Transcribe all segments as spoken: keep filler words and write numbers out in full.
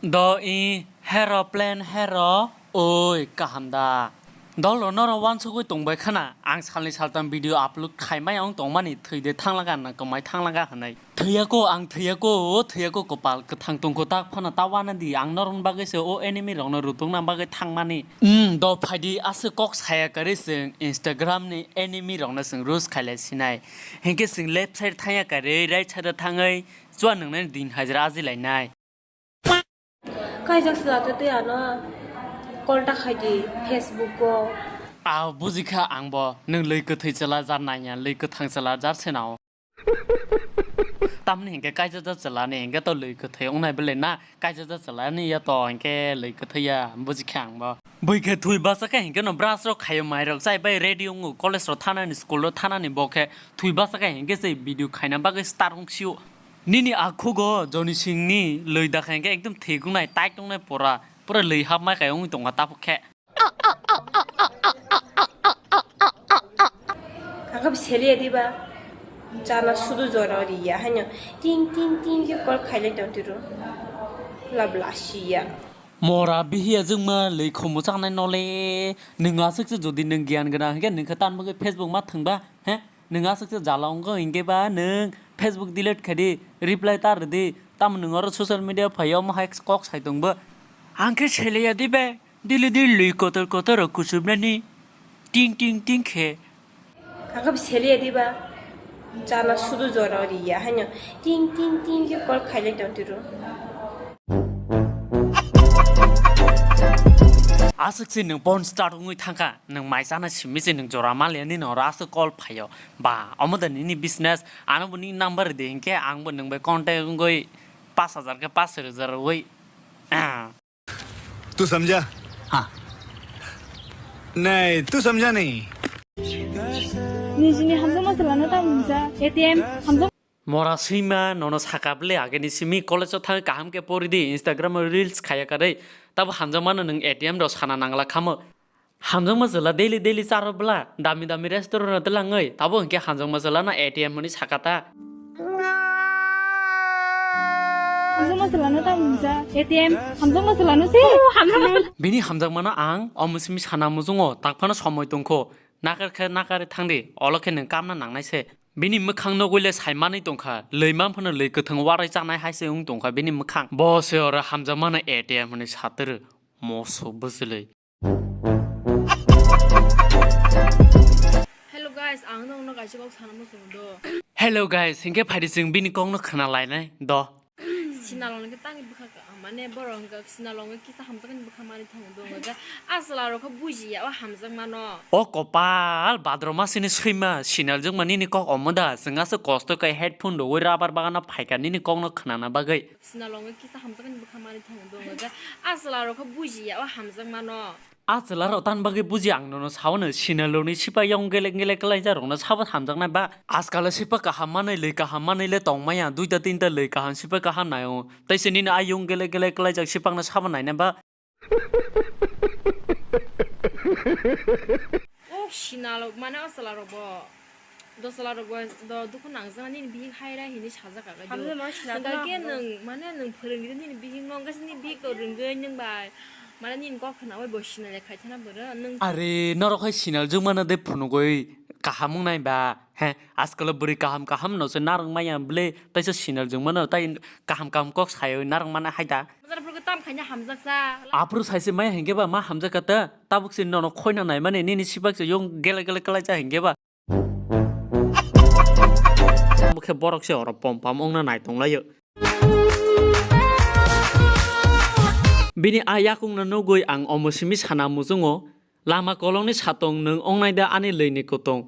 Do i hero plan hero oi kaham da. Dolo noro wansugwi tongbai khana ang salni saltam video upload khaimai ang tongmani thwi de thanglaga na kwmai thanglaga hwnwi. Thwiyako ang thwiyako o thwiyako kopal kwthang tongkho tak phano ta wana di ang norokni bagwi se o enemy rokno rutungna bagwi thangmani. Hmm, do phaidi aswk kok saya kwrwi chwng Instagram ni enemy rokno chwng roast khailai sinai. Hinkhe chwng left side thangya kwrwi right side o thangwi chua nwngnani din hajra ajilainai. Kaijak sla twi twi ano call ta khaidi Facebook o. A bujikha angbo nwng lwi kwthwi chwla jar naiya lwi kwthang chwla jar senao. Tamni hinkhe kaijak jak chwla ni hinkhe to lwi kwthwi wngnai bwle na kaijak jak chwla ni ya to hinkhe lwi kwthwi ya bujikha angbo. Bwikhe thwi basa khe hinkhe no brush rok khaio mai rok chai bai ready wngo college rok thanani school rok thanani bo khe thwi basa khe hinkhe se video khaina bagwi start wngsio. Nini akhugo Joni Singh ni lwi dakha hinkhe ekdom thik wngnai, tight wngnai pura, pura lwi hapmai kai wngwi tongkha tabuk khe. Kakha seliya diba? Jala sudu jora riya haino ting ting ting khe call khailai tong tiro. Labla siya. Mora bihiya jwngma lwi khomo chanai nole. Nwng aswk se jodi nwng giyan gwnang hinkhe nwng khe tan bagwi Facebook ma thwngba, he? Nwng aswk se jala wngkha hinkhe ba nwng Facebook delete khai di, reply ta rw di, tamo nwng oro social media phai omo hai kok sai tongbo. Ang khe seleya di be, dili dili kotor kotor rok kuchubnani ting ting ting khe. Kakha seleya di ba, jala sudu jora riya haino ting ting ting khe call khailai tong tiro. Aswk se nwng phone start wngwi thangkha, nwng mai chana simi se nwng jora maliya nini oro aswk call phaio. Ba, omo da nini business, ano bo nini number rwdi hinkhe ang bo nwng bai contact wngwi pash hajar khe pash hajar rwwi. Ah. तू समझा? हाँ। नहीं, तू समझा नहीं। Nijini hamjakma chwlano tamo hwnsa, A T M hamjak- Mora swima nono saka bwle ageni simi college o thang kaham khe pori di Instagram o reels khaya karwi tabo hamjakmano nwng A T M rok sana nangla khamo. Hamjakma chwla daily daily charo bwla dami dami restaurant o twlangwi tabo hinkhe hamjakma chwlano A T M hwnwi saka ta. Hamjakma chwlano tamo hwnsa, A T M hamjakma chwlano se. Bini hamjakmano ang omo simi sana muchungo takphano somoi tongkho. Nakar khe nakar thangdi, olo khe nwng kamna nangnai se. Bini mwkhang nugwi le sai manwi tongkha, lwi man phano lwi kwthwng warai chanai hai se wng tongkha bini mwkhang. Bo se oro hamjakmano A T M hwnwi satwrw, moso bwchwlwi. Hello guys, ang nokno kaisa kok sana muchungo do. Hello guys, hinkhe phaidi chwng bini kokno khna lainai do. Sinalong khe tangwi bwkha ka, mane borok hwnkha sinalong kisa hamjakmani bwkha manwi thango do, hwnkha khe a chwla rok khe bujiya o hamjakmano. O kopal, badroma sini swima, sinal jwngma nini kok omo da, chwng aswk kosto khe headphone rwui rubber bagano phaikha nini kokno khnana bagwi. Sinalong kisa hamjakmani bwkha manwi thango do, hwnkha khe a chwla rok khe bujiya o hamjakmano. A chwla rok tan bagwi buji ang nono sao no, sinaloni sipai yong gelek gelek kwlaijak rokno sabo hamjaknai ba. Ajkal sipa kaham manwi lwi kaham manwi le tongmaya, duita tinta lwi kaham sipa kaham naio. Tei se nini a yong gelek gelek kwlaijak sipakno sabo nainai ba. O sinalo mane o chwla rok bo. Do chwla rok bo do dukhu nangjak nini bihik hai rai hinwi sajak kha. Hamjakma sinal hwnkha khe nwng mane nwng phwrwngdi nini bihik no, hwnkhe nini bihik to rwngwi nwng bai mane nini kok khnaui bo sinal ya khai thana bwrwi nwng. Are norok hai sinal jwngmano de phunugwi kaham wngnai ba? He, ajkalo bwrwi kaham kaham no se narwk maya bwle, taisa sinal jwngmano tai kaham kaham kok saywi narwk mana hai da. Bwsarok phuru tam khaina hamjaksa. Aphuru saise maya hinkhe ba ma hamjakha ta, tabuk se nono khoina naimani nini sipak se yong gele gele kwlaijak hinkhe ba. Omo khe borok se oro pom pam wngna nai tonglaio. Bini a yakungno nugwi ang omo simi sana muchungo, lama kolongni satong nwng wngnai da ani lwini kutung.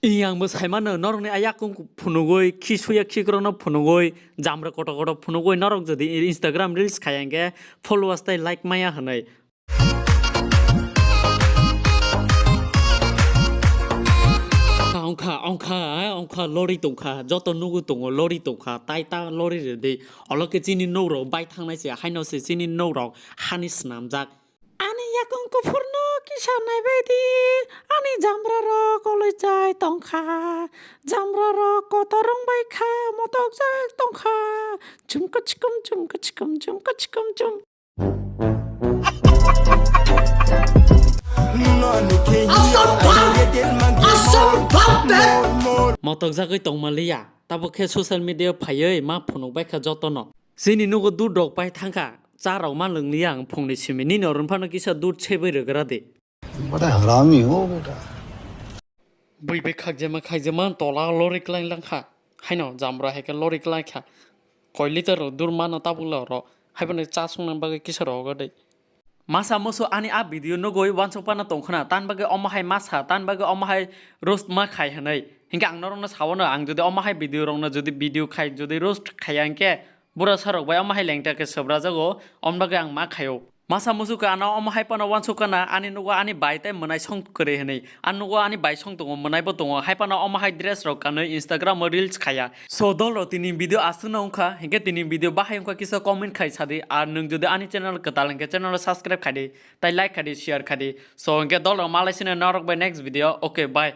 Iyang bo saimano norokni a yakung phunugwi, khisuya khikrokno phunugwi, jamra kotor kotor phunugwi, norok jodi Instagram reels khaya hwnkhe followers tei like maya hwnwi. Ongkha, ongkha, ongkha, lori tongkha, joto nugwi tongo, lori tongkha, tai ta lori rwdi. Olo khe chini nugrok bai thangnai se, haino se chini nugrok hani swnamjak. Ani yakung kuphurno kisa naibaidi, ani jambrarok koloi chai tongkha, jambrarok kotor wngbaikha, motokjak tongkha, chumka chikum, chumka chikum, chumka chikum chum. Motokjagwi tongmaliya, tabuk khe social media phaiwi ma phunukbaikha jotono. Chini nugo dudrok pai thangkha, charok ma lwngliya ang phungni simi. Nini oroni phano kisa dud sebwi rwgra di. Bada harami ho beta. Bui bai khakjama khakjama tola lori klai langkha. Haino jamra hai khe lori klai kha. Koi liter rok dur mano tabuk le oro. Hai phano cha sungna bagwi kisa rogo de. Masa musu ani a video nugwi wansuk phano tongkhna. Tan bagwi omo hai masa, tan bagwi omo hai roast ma khai hwnwi. Hinkhe ang norokno sawano, ang jodi omo hai video rokno jodi video khai, jodi roast khaiya hinkhe, bura sarok bai omo hai lengta khe sobrajago, om bagwi ang ma khaio. Masa musuka ano omo hai phano wansukana, ani nugo ani bai tei mwnai song kwrwi hwnwi. Ani nugo ani bai song tongo, mwnai bo tongo. Hai phano omo hai dress rok kanwi Instagram o reels khaya. So dol rok tini video aswkno wngkha, hinkhe tini video bahai wngkha kisa comment khai sadi. Ar nwng jodi ani channel kwtal hinkhe channel o subscribe khaidi, tei like khaidi, share khaidi. So hinkhe dol rok malai sino norok bai next video. Okay, bye.